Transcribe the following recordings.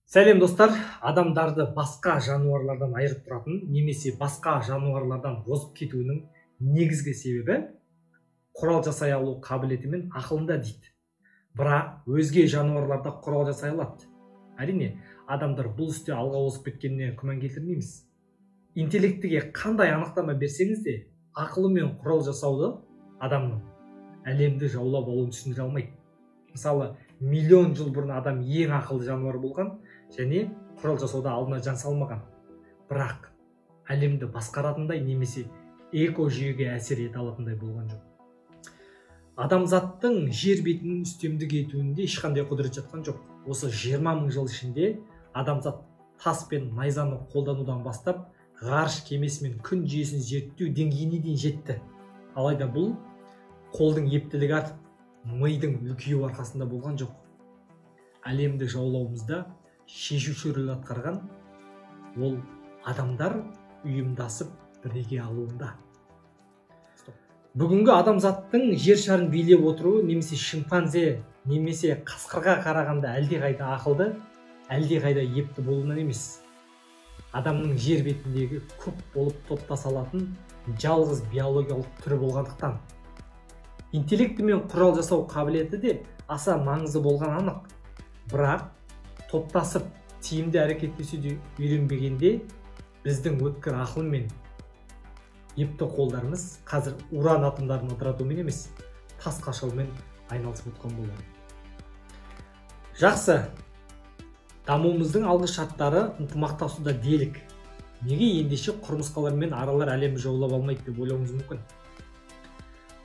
Сәлем, достар! Адамдарды басқа жануарлардан айырып тұратын немесе басқа жануарлардан озып кетуінің негізгі себебі құрал жасай алу қабілеті мен ақылында дейді. Бірақ өзге жануарларда құрал жасай алады. Әрине, адамдар бұл істе алға озып кеткеніне күмән келтірмейміз. Интеллектіге қандай анықтама берсеңіз де, ақылы мен құрал жасауды адамның әлемді жаулап алуын түсіндіре алмайды. Мысалы, миллион жыл бұрын адам ең ақылды жануар болған және құрал жасауда алдына жан салмаған. Бірақ әлемді басқаратындай немесе экожүйеге әсер ете алатындай болған жоқ. Адамзаттың жер бетінің үстемдік етуінде ешқандай құдірет жатқан жоқ. Осы 20 мың жыл ішінде адамзат тас пен найзаны қолданудан бастап ғарыш кемесі мен күн жүйесін зерттеу деңгейіне дейін жетті. Алайда бұл қолдың ептілігі артып, мидың үлкеюі арқасында болған жоқ. Әлемді жаулауымызда шешуші рөл атқарған ол адамдар ұйымдасып біріге алуында. Бүгінгі адамзаттың жер шарын билеп отыруы немесе шимпанзе немесе қасқырға қарағанда әлдеқайда ақылды, әлдеқайда епті болуынан емес. Адамның жер бетіндегі көп болып топтаса алатын жалғыз биологиялық түрі болғандықтан. Интеллекті мен құрал жасау қабілеті де аса маңызды болған анық. Бірақ топтасып тиімді әрекеттесуді үйренбегенде біздің өткір ақыл мен епті қолдарымыз қазір уран атомдарын ыдыратумен емес, тас қашаумен айналысып отқан болады. Жақсы, дамуымыздың алғы шарттары ынтымақтасуда делік. Неге ендеше құмырсқалар мен аралар әлемді жаулап алмайды деп ойлауыңыз мүмкін.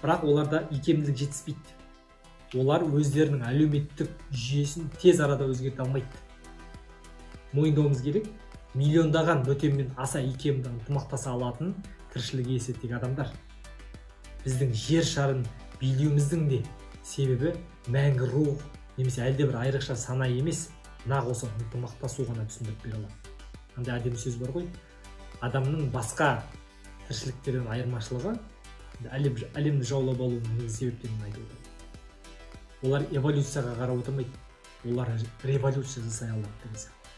Бірақ оларда икемділік жетіспейді. Олар өздерінің әлеуметтік жүйесін тез арада өзгерте алмайды. Мойындауымыз керек, миллиондаған бөтенмен аса икемді ынтымақтаса алатын тіршілік иесі тек адамдар. Біздің жер шарын билеуіміздің де себебі мәңгі рух немесе әлдебір айрықша сана емес, нақ осы ынтымақтасу ғана түсіндіріп бере алады. Қандай әдемі сөз бар ғой. Адамның басқа тіршіліктерден айырмашылығы әлемді жаулап алуының негізгі себептерін айтып отыр. Олар эволюцияға қарап отырмайды, олар революция жасай алады деген сияқты.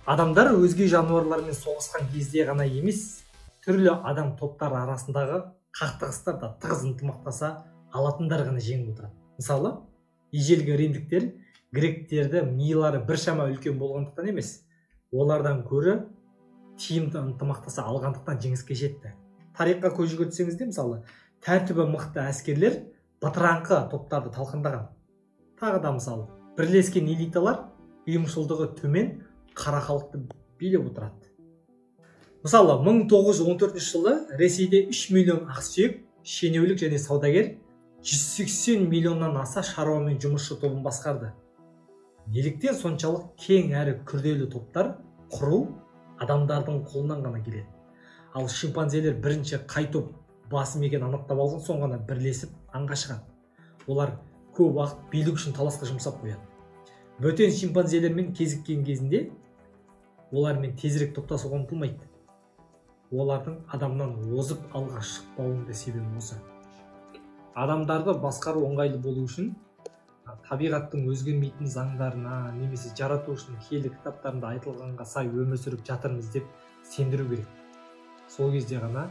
Адамдар өзге жануарлармен соғысқан кезде ғана емес, түрлі адам топтары арасындағы қақтығыстарда тығыз ынтымақтаса алатындар ғана жеңіп отырады. Мысалы, ежелгі римдіктер гректерді милары біршама үлкен болғандықтан емес, олардан көрі тиімді ынтымақтаса алғандықтан жеңіске жетті. Тарихқа көз жүгіртсеңіз де, мысалы, тәртібі мықты әскерлер бытыраңқы топтарды талқандаған. Тағы да мысалы, бірлескен элиталар ұйымшылдығы төмен қара халықты билеп отырады. Мысалы, 1914 жылы Ресейде 3 миллион ақсүйек, шенеунік және саудагер 180 миллионнан аса шаруа мен жұмысшы тобын басқарды. Неліктен соншалық кең әрі күрделі топтар құру адамдардың қолынан ғана келеді. Ал шимпанзелер бірінші қай топ басым екенін анықтап алған соң ғана бірлесіп аңға шығады. Олар көп уақыт билік үшін таласқа жұмсап қояды. Бөтен шимпанзелермен кезіккен кезінде олармен тезірек топтасуға ұмтылмайды. Олардың адамнан озып алға шықпауының да себебі осы. Адамдарды басқару ыңғайлы болу үшін табиғаттың өзгермейтін заңдарына немесе жаратушының киелі кітаптарында айтылғанға сай өмір сүріп жатырмыз деп сендіру керек. Сол кезде ғана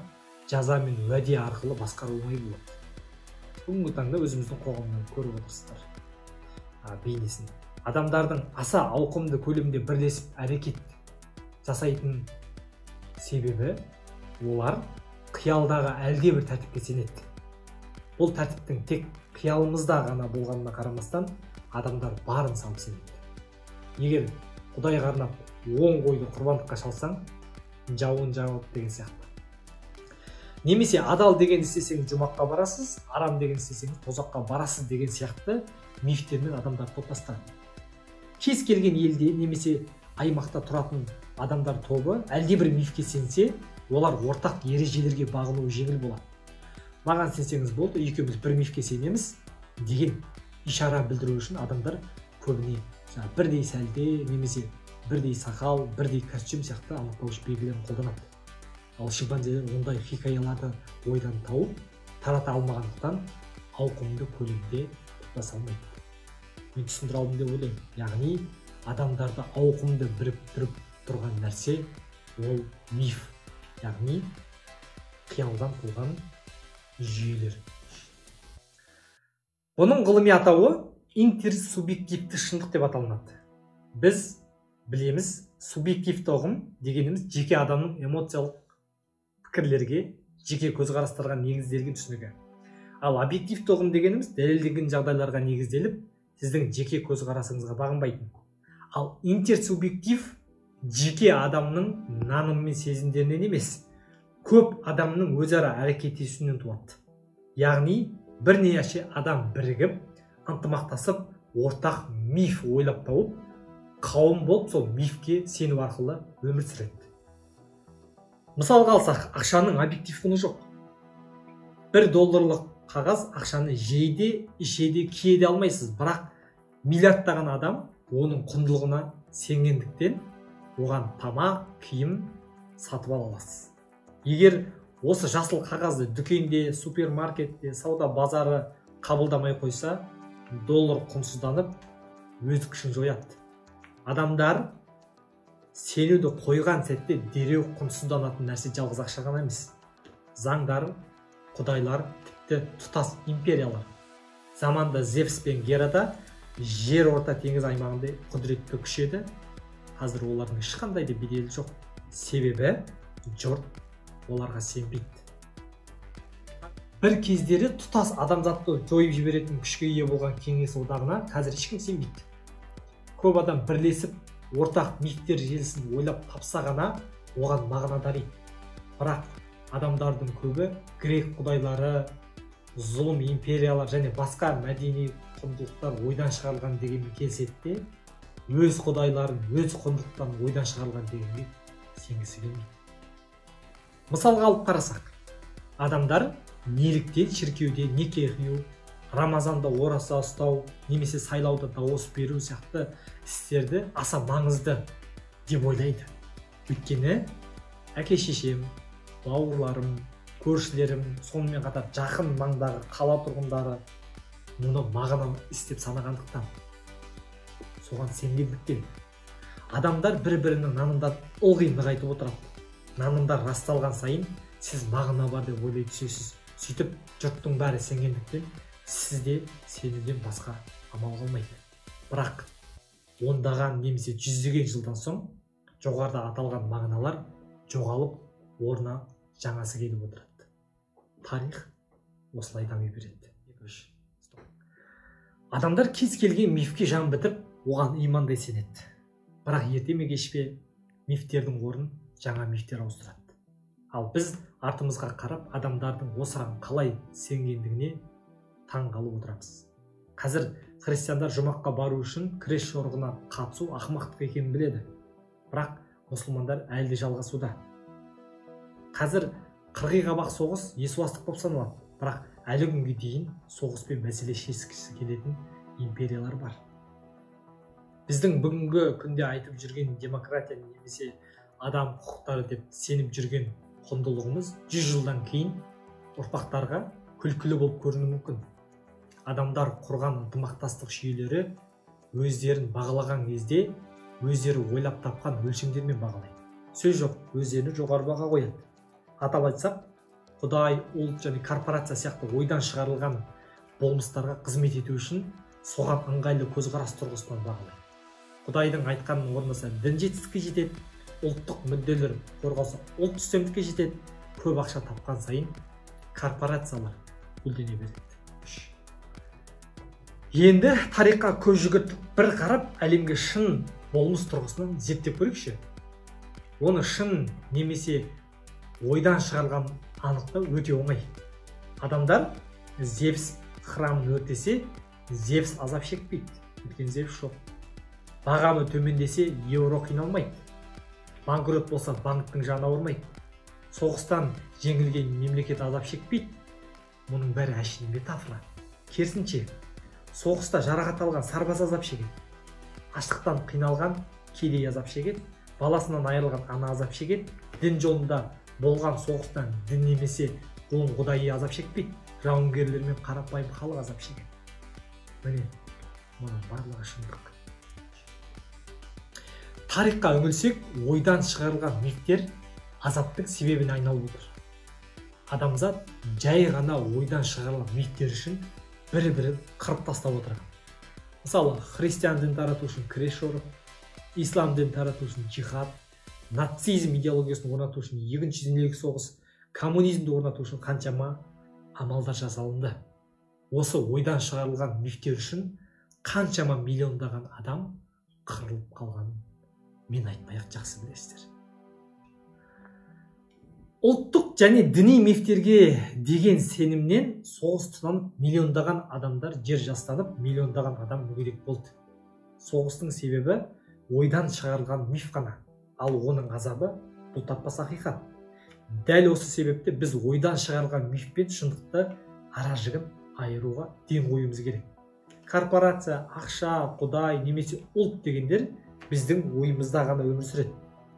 жаза мен уәде арқылы басқару оңай болады. Бүгінгі таңда өзіміздің қоғамнан көріп отырсыздар бейнесін. Адамдардың аса ауқымды көлемде бірлесіп әрекет жасайтын себебі олар қиялдағы әлдебір тәртіпке сенеді. Бұл тәртіптің тек қиялымызда ғана болғанына қарамастан адамдар барын салып сенеді. Егер Құдайға арнап 10 қойды құрбандыққа шалсаң, жауын жауады деген сияқты. Немесе адал деген істесеңіз жұмаққа барасыз, арам деген істесеңіз тозаққа барасыз деген сияқты мифтермен адамдар топтастырады. Кез келген елде немесе аймақта тұратын адамдар тобы әлдебір мифке сенсе, олар ортақ ережелерге бағынуы жеңіл болады. Маған сенсеңіз болды, екеуміз бір мифке сенеміз деген ишара білдіру үшін адамдар көбіне бірдей сәлде немесе бірдей сақал, бірдей костюм сияқты анықтауыш белгілерін қолданады. Ал шимпанзелер ондай хикаяларды ойдан тауып, тарата алмағандықтан ауқымды көлемде топтаса алмайды. Мен түсіндіре алдым деп ойлаймын. Яғни Адамдарды ауқымды біріктіріп тұрған нәрсе ол миф, яғни қиялдан туған жүйелер. Бұның ғылыми атауы интерсубъективті шындық деп аталынады. Біз білеміз, субъективті ұғым дегеніміз жеке адамның эмоциялық пікірлерге, жеке көзқарастарға негізделген түсінігі. Ал объективті ұғым дегеніміз дәлелденген жағдайларға негізделіп, сіздің жеке көзқарасыңызға бағынбайтын. Ал интерсубъектив жеке адамның нанымы мен сезімдерінен емес, көп адамның өзара әрекеттесуінен туады. Яғни бірнеше адам бірігіп, ынтымақтасып, ортақ миф ойлап тауып, қауым болып сол мифке сену арқылы өмір сүреді. Мысалға алсақ, ақшаның объектив құны жоқ. 1 долларлық қағаз ақшаны жейде, ішеде, кие де алмайсыз, бірақ миллиардтаған адам оның құндылығына сенгендіктен оған тамақ, киім сатып ала аласыз. Егер осы жасыл қағазды дүкенде, супермаркетте, сауда базары қабылдамай қойса, доллар құнсызданып, өз күшін жояды. Адамдар сенуді қойған сәтте дереу құнсызданатын нәрсе жалғыз ақша ғана емес. Заңдар, құдайлар, тіпті тұтас империялар. Заманда Зевс пен Герада жер орта теңіз аймағында құдіретті күш еді. Қазір олардың ешқандай да беделі жоқ. Себебі жұрт оларға сенбейді. Бір кездері тұтас адамзатты жойып жіберетін күшке ие болған Кеңес одағына қазір ешкім сенбейді. Көп адам бірлесіп ортақ мифтер желісін ойлап тапса ғана оған мағына дариды. Бірақ адамдардың көбі грек құдайлары, зұлым империялар және басқа мәдени құндылықтар ойдан шығарылған дегенмен келіседі де, өз құдайларын, өз құндылықтарын ойдан шығарылған дегенге сенгісі келмейді. Мысалға алып қарасақ, адамдар неліктен шіркеуде неке қию, Рамазанда ораза ұстау немесе сайлауда дауыс беру сияқты істерді аса маңызды деп ойлайды. Өйткені әке шешем, бауырларым, көршілерім, сонымен қатар жақын маңдағы қала тұрғындары мұны мағыналы іс деп санағандықтан, соған сенгендіктен адамдар бір-бірінің нанымдарын ылғи нығайтып отырады. Нанымдар расталған сайын сіз мағына бар деп ойлай түсесіз. Сөйтіп жұрттың бәрі сенгендіктен сізде сенуден басқа амал қалмайды. Бірақ ондаған немесе жүздеген жылдан соң жоғарыда аталған мағыналар жоғалып, орнына жаңасы келіп отырады. Тарих осылай дами береді. Адамдар кез келген мифке жан бітіп, оған имандай сенеді. Бірақ ерте ме кеш пе мифтердің орнын жаңа мифтер ауыстырады. Ал біз артымызға қарап, адамдардың осыған қалай сенгендігіне таң қалып отырамыз. Қазір христиандар жұмаққа бару үшін крест жорығына қатысу ақымақтық екенін біледі. Бірақ мұсылмандар әлі де жалғасуда. Қазір қырғи қабақ соғыс есуастық болып саналады. Бірақ әлі күнге дейін соғыспен мәселе шешкісі келетін империялар бар. Біздің бүгінгі күнде айтып жүрген демократия немесе адам құқықтары деп сеніп жүрген құндылығымыз 100 жылдан кейін ұрпақтарға күлкілі болып көрінуі мүмкін. Адамдар құрған ынтымақтастық жүйелері өздерін бағалаған кезде өздері ойлап тапқан өлшемдермен бағалайды. Сөз жоқ, өздеріне жоғары баға қояды. Атап айтсақ, құдай, ұлт және корпорация сияқты ойдан шығарылған болмыстарға қызмет ету үшін соған ыңғайлы көзқарас тұрғысынан бағалайды. Құдайдың айтқанын орындаса дін жетістікке жетеді, ұлттық мүдделер қорғалса ұлт үстемдікке жетеді, көп ақша тапқан сайын корпорациялар гүлдене береді. Енді тарихқа көз жүгіртіп бір қарап, әлемге шын болмыс тұрғысынан зерттеп көрейікші. Оны шын немесе ойдан шығарылған анықтау өте оңай. Адамдар Зевс храмын өртесе, Зевс азап шекпейді, өйткені Зевс жоқ. Бағамы төмендесе, евро қиналмайды. Банкрот болса, банктің жаны ауырмайды. Соғыстан жеңілген мемлекет азап шекпейді. Мұның бәрі әшейін метафора. Керісінше, соғыста жарақат алған сарбаз азап шегеді. Аштықтан қиналған кедей азап шегеді, баласынан айырылған ана азап шегеді. Дін жолында болған соғыстан дін немесе оның құдайы азап шекпейді, жауынгерлер мен қарапайым халық азап шегеді. Міне, мұның барлығы шындық. Тарихқа үңілсек, ойдан шығарылған мифтер азаптың себебіне айналып отыр. Адамзат жай ғана ойдан шығарылған мифтер үшін бір-бірін қырып тастап отырған. Мысалы, христиан дінін тарату үшін крест жорық, ислам дінін тарату үшін джихад, нацизм идеологиясын орнату үшін екінші дүниежүзілік соғыс, коммунизмді орнату үшін қаншама амалдар жасалынды. Осы ойдан шығарылған мифтер үшін қаншама миллиондаған адам қырылып қалғанын мен айтпай-ақ жақсы білесіздер. Ұлттық және діни мифтерге деген сенімнен соғыс тұтанып, миллиондаған адамдар жер жастанып, миллиондаған адам мүгедек болды. Соғыстың себебі ойдан шығарылған миф қана, ал оның азабы бұлтартпас ақиқат. Дәл осы себепті біз ойдан шығарылған миф пен шындықты ара жігін айыруға ден қоюымыз керек. Корпорация, ақша, құдай немесе ұлт дегендер біздің ойымызда ғана өмір сүреді.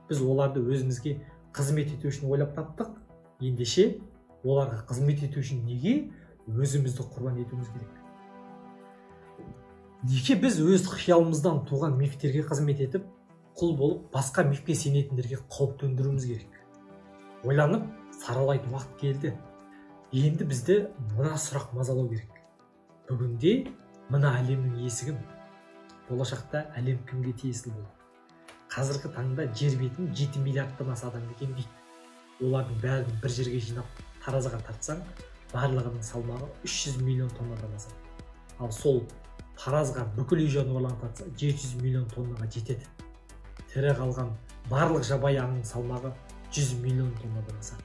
Біз оларды өзімізге қызмет ету үшін ойлап таптық. Ендеше оларға қызмет ету үшін неге өзімізді құрбан етуіміз керек? Неге біз өз қиялымыздан туған мифтерге қызмет етіп, құл болып, басқа мифке сенетіндерге қауіп төндіруіміз керек? Ойланып, саралайтын уақыт келді. Енді бізді мына сұрақ мазалау керек. Бүгінде мына әлемнің иесі кім? Болашақта әлем кімге тиесілі болады? Қазіргі таңда жер бетін 7 миллиардтан аса адам мекендейді. Олардың бәрін бір жерге жинап таразыға тартсаң, барлығының салмағы 300 миллион тоннадан асады. Ал сол таразға бүкіл үй жануарларын тартса, 700 миллион тоннаға жетеді. Тірі қалған барлық жабайы аңның салмағы 100 миллион тоннадан асады.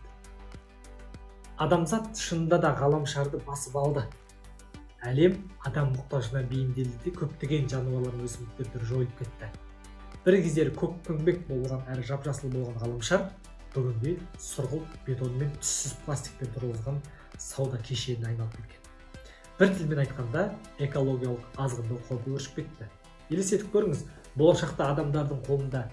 Адамзат шынында да ғаламшарды басып алды. Әлем адам мұқтажына бейімделді, көптеген жануарлар мен өсімдіктер түрі жойылып кетті. Бір кездері көкпеңбек болған әрі жап-жасыл болған ғаламшар бүгінде сұрғылт бетонмен, түссіз пластикпен тұрғызылған сауда кешеніне айналып кеткен. Бір тілмен айтқанда, экологиялық азғындау қаупі өршіп кетті. Елестетіп көріңіз, болашақта адамдардың қолында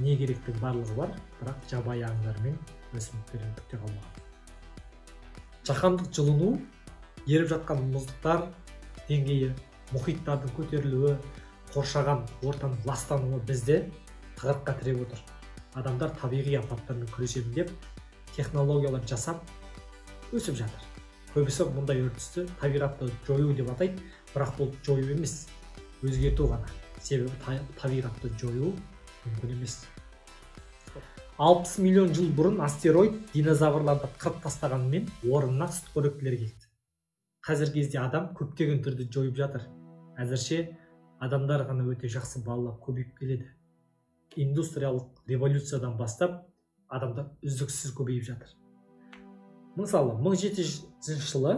не керектің барлығы бар, бірақ жабайы аңдар мен өсімдіктерден түк те қалмаған. Жаһандық жылыну, еріп жатқан мұздықтар деңгейі, мұхиттардың көтерілуі, қоршаған ортаның ластануы бізді тығырыққа тіреп отыр. Адамдар табиғи апаттармен күресемін деп технологиялар жасап өсіп жатыр. Көбісі мұндай үрдісті табиғатты жою деп атайды, бірақ бұл жою емес, өзгерту ғана. Себебі табиғатты жою мүмкін емес. 60 миллион жыл бұрын астероид динозаврларды қырып тастағанымен орнына сүтқоректілер келді. Қазіргі кезде адам көптеген түрді жойып жатыр. Әзірше адамдар ғана өте жақсы балалап көбейіп келеді. Индустриялық революциядан бастап адамдар үздіксіз көбейіп жатыр. Мысалы, 1700 жылы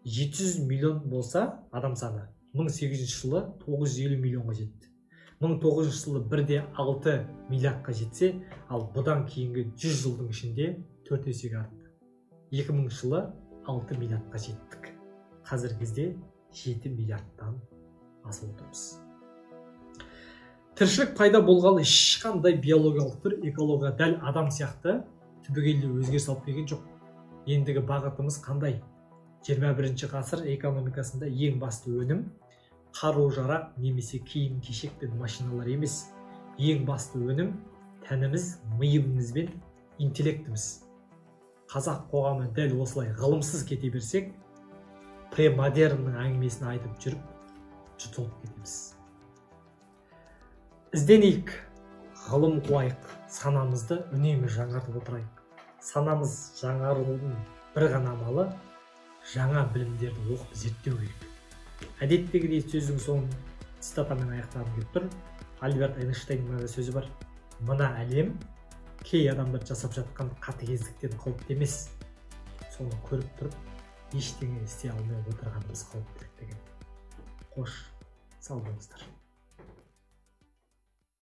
700 миллион болса адам саны, 1800 жылы 950 миллионға жетті. 1900 жылы 1,6 миллиардқа жетсе, ал бұдан кейінгі 100 жылдың ішінде 4 есеге артты. 2000 жылы 6 миллиардқа жеттік. Қазіргі кезде 7 миллиардтан асып отырмыз. Тіршілік пайда болғалы ешқандай биологиялық түр экология дәл адам сияқты түбегейлі өзгеріс алып келген жоқ. Ендігі бағытымыз қандай? 21 ғасыр экономикасында ең басты өнім қару-жарақ немесе киім-кешек пен машиналар емес. Ең басты өнім тәніміз, миымыз бен интеллектіміз. Қазақ қоғамы дәл осылай ғылымсыз кете берсек, премодерннің әңгімесін айтып жүріп жұтылып кетеміз. Ізденейік, ғылым қуайық, санамызды үнемі жаңартып отырайық. Санамыз жаңарудың бір ғана амалы жаңа білімдерді оқып зерттеу керек. Әдеттегідей сөздің соңын цитатамен аяқтағым келіп тұр. Альберт Эйнштейннің мынандай сөзі бар: мына әлем кей адамдар жасап жатқан қатыгездіктен қауіпті емес, соны көріп тұрып ештеңе істей алмай отырғанымыз қауіптірек деген. Қош, сау болыңыздар.